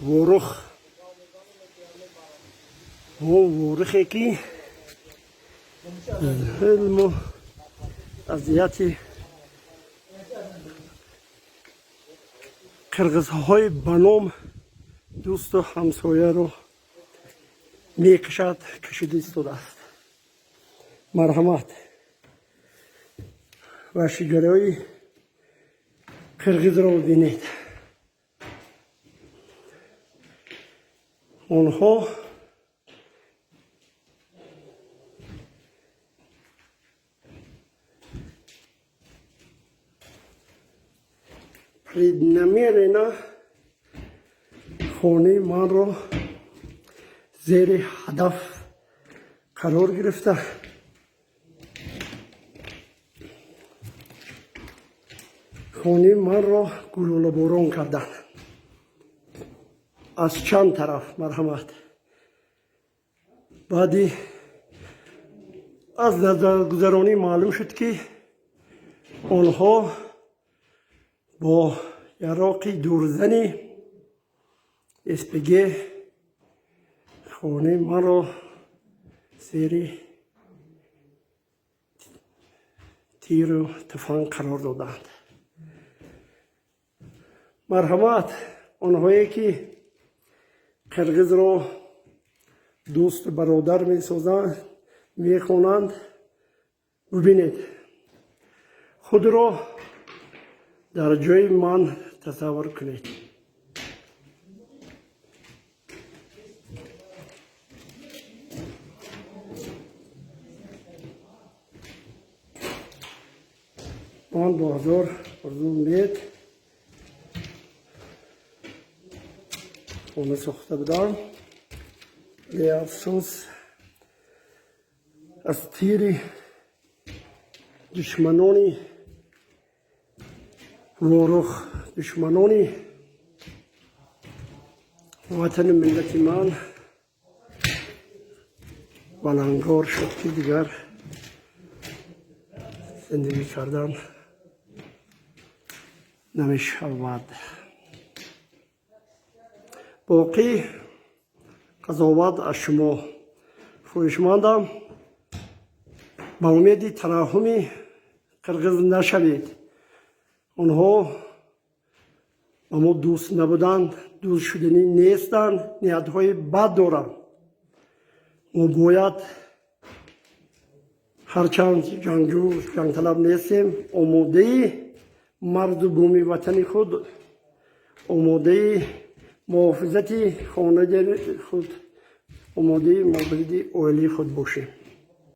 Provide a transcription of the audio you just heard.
Ворух, ҳамон Ворухе, ки зулму азияти қирғизҳои ба ном дӯсту ҳамсояро мекашад, кашида истодааст. Марҳамат, ваҳшигариҳои қирғизро бибинед. Онҳо преднамеренно хонаи манро зери ҳадаф қарор гирифта, хонаи манро гулӯлаборон карданд аз чанд тараф. Марҳамат, баъди аз назаргузаронӣ маълум шуд, ки онҳо бо яроқи дурзани СПГ хонаи маро зери тиру туфанг қарор доданд. Марҳамат, онҳое ки қирғизро дӯсту бародар месозанд, мехонанд, бубинед, худро дар ҷои ман тасаввур кунед. Ман бо ҳазор орзу, умед хона сохта будам, беафсӯс, аз тири душманони Ворух, душманони ватани миллати ман балангор шуд, ки дигар зиндагӣ кардан намешавад. Боқӣ қазоват аз шумо. Хоҳишмандам, ба умеди тараҳҳуми қирғиз нашавед. Онҳо ба мо дӯст набуданд, дӯст шуданӣ нестанд, ниятҳои бад доранд. Мо бояд, ҳарчанд ҷангҷӯ, ҷангталаб нестем, омодаи марзу буми ватани худ, омодаи муҳофизати хонаи худ, омодаи муҳофизати оилаи худ бошем.